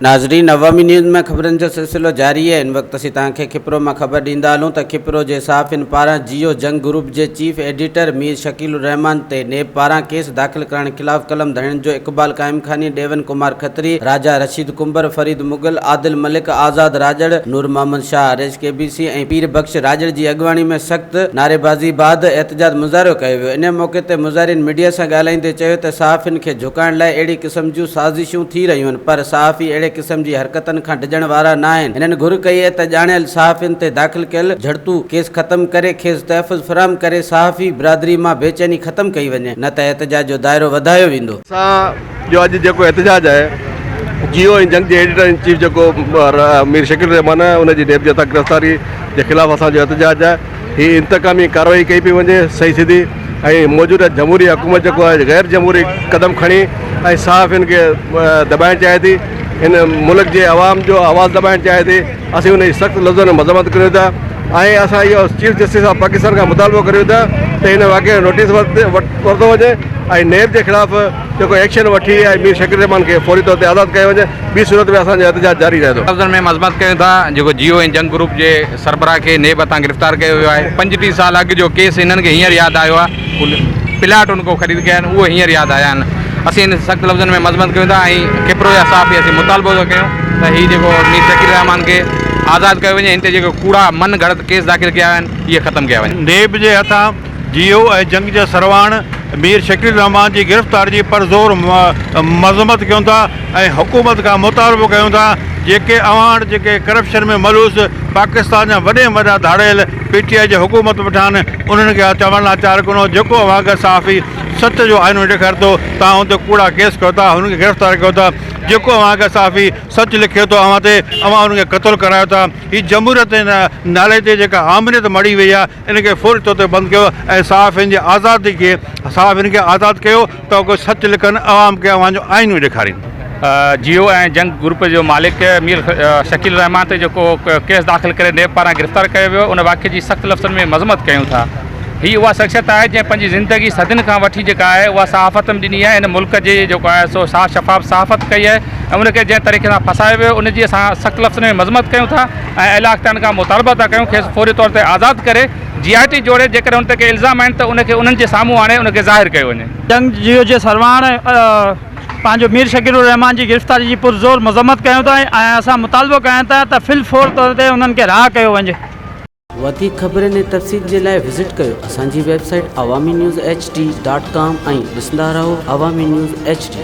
ناظرين عوامي نيوز ۾ خبرن جو سلسلو جاري آهي هن وقت اسين توهان کي کپرو مان خبر ڏيندا هلون ته کپرو جي صحافين پاران جيو جنگ گروپ جي چيف ايڊيٽر مير شڪيل الرحمان تي نيب پاران ڪيس داخل ڪرڻ خلاف قلم ڌڻين جو اقبال قائمخاني، ڏيون ڪمار کتري، راجا رشيد ڪنڀر، Farid Mughal, Adil Malik, Azad Rajar, Noor Muhammad Shah, R H K B C ۽ Pir Bakhsh Rajar جي اڳواڻي ۾ سخت نعريبازي بعد احتجاج مظاهرو ڪيو ويو. انهي موقعي تي مظاهرين ميڊيا سان ڳالهائيندي چيو ته صحافين کي جهڪائڻ لاء اهڙي قسم جون سازشون ٿي رهيون آهن پر صحافي اهڙي قسم جي حرڪتن کان ڊڄڻ وارا ناهن. هنن گهر ڪئي ته ڄاڻايل صحافين تي داخل ڪيل جهڙتو ڪيس ختم ڪري کيس تحفظ فراهم ڪري صحافي برادري مان بيچيني ختم ڪئي وڃي نه ته احتجاج جو دائرو وڌايو ويندو. اسان جو اڄ جيڪو احتجاج آهي جيو ۽ جنگ جي ايڊيٽر ان چيف جيڪو مير شڪيل الرحمان آهي ان جي نيب جي هٿان گرفتاري جي خلاف اسان جو احتجاج آهي هي انتقامي ڪارروائي ڪئي پئي وڃي صحيح سڌي ۽ موجوده جمهوري حڪومت جيڪو آهي غير جمهوري قدم کڻي ۽ صحافين کي دٻائڻ چاهي ٿي هن ملڪ جي عوام جو آواز دٻائڻ چاهي ٿي اسين ان جي سخت لفظن ۾ مذمت ڪريون ٿا ۽ اسان اهو چيف جسٽس آف پاڪستان کان مطالبو ڪريون ٿا ته هن واقعي جو نوٽيس ورتو وڃي ۽ نيب جي خلاف جيڪو ايڪشن وٺي ۽ مير شڪيل الرحمان کي فوري طور تي آزاد ڪيو وڃي ٻي صورت ۾ اسان جو احتجاج جاري رهندو. لفظن ۾ مذمت ڪيون ٿا جيڪو جيو ۽ جنگ گروپ جي سربراهه کي نيب هٿان گرفتار ڪيو ويو آهي 35 سال اڳ جو ڪيس هنن کي هينئر ياد آيو آهي پلاٽ ان کان خريد ڪيا آهن اهي هينئر ياد آيا آهن اسين هن سخت لفظن ۾ مذمت ڪيون ٿا ۽ کپرو جا صحافي اسين مطالبو ٿا ڪيون ته هي جيڪو مير شڪيل الرحمان کي آزاد ڪيو وڃي هن تي جيڪو ڪوڙا من گهڙت ڪيس داخل ڪيا ويا آهن اهي ختم ڪيا وڃن. نيب جي هٿان جيو ۽ جنگ جي سرواڻ مير شڪيل الرحمان جي گرفتاري جي پرزور مذمت ڪيون ٿا ۽ حڪومت کان مطالبو ڪيون ٿا جيڪي اوهان وٽ جيڪي ڪرپشن ۾ ملوث پاڪستان جا وڏي ۾ وڏا ڌاڙيل پي ٽي آء جي حڪومت وٺان انهن کي چوڻ لاء تيار ڪونهو جيڪو اوهان کي صحافي سچ جو آئينو ڏيکاري ٿو توهان ان تي ڪوڙا ڪيس ڪيو ٿا هن کي گرفتار ڪيو ٿا جيڪو اوهان کي صحافي سچ لکي ٿو اوهان تي اوهان ان کي قتل ڪرايو ٿا هي جمهوريت جي نالي تي جيڪا آمريت مڙهي وئي آهي ان کي فوري طور تي بند ڪيو ۽ صحافين جي آزادي کي صحافين کي آزاد ڪيو ته اهي سچ لکن عوام کي اوهان جو آئينو ڏيکارين. جيو ۽ جنگ گروپ جو مالڪ مير شڪيل الرحمان تي جيڪو ڪيس داخل ڪري نيب پاران گرفتار ڪيو ويو ان واقعي جي سخت لفظن ۾ مذمت ڪيون ٿا هي اها شخصيت آهي جنهن پنهنجي زندگي صدين کان وٺي جيڪا آهي اها صحافت ۾ ڏني آهي هن ملڪ جي جيڪو آهي سو صاف شفاف صحافت ڪئي آهي ۽ ان کي جنهن طريقي سان ڦاسايو ويو ان جي اسان سخت لفظن ۾ مذمت ڪيون ٿا ۽ اعليٰ اختيارن کان مطالبو ٿا ڪيون کيس فوري طور تي آزاد ڪري جي آء ٽي جوڙي جيڪڏهن ان تي ڪي الزام آهن ته ان کي انهن جي سامهون آڻي ان کي ظاهر ڪيو وڃي. جنگ جيو جي سرواڻ پنهنجو مير شڪيل الرحمان جي گرفتاري جي پرزور مذمت ڪيون ٿا ۽ اسان مطالبو ڪيون ٿا ته في الفور طور تي انهن کي رها ڪيو وڃي. وڌيڪ خبرن ۽ تفصيل جي لاء وزٽ ڪيو اسان جي website Awami news H D dot com ۽ ڏسندا رهو عوامي نيوز ايڇ ڊي.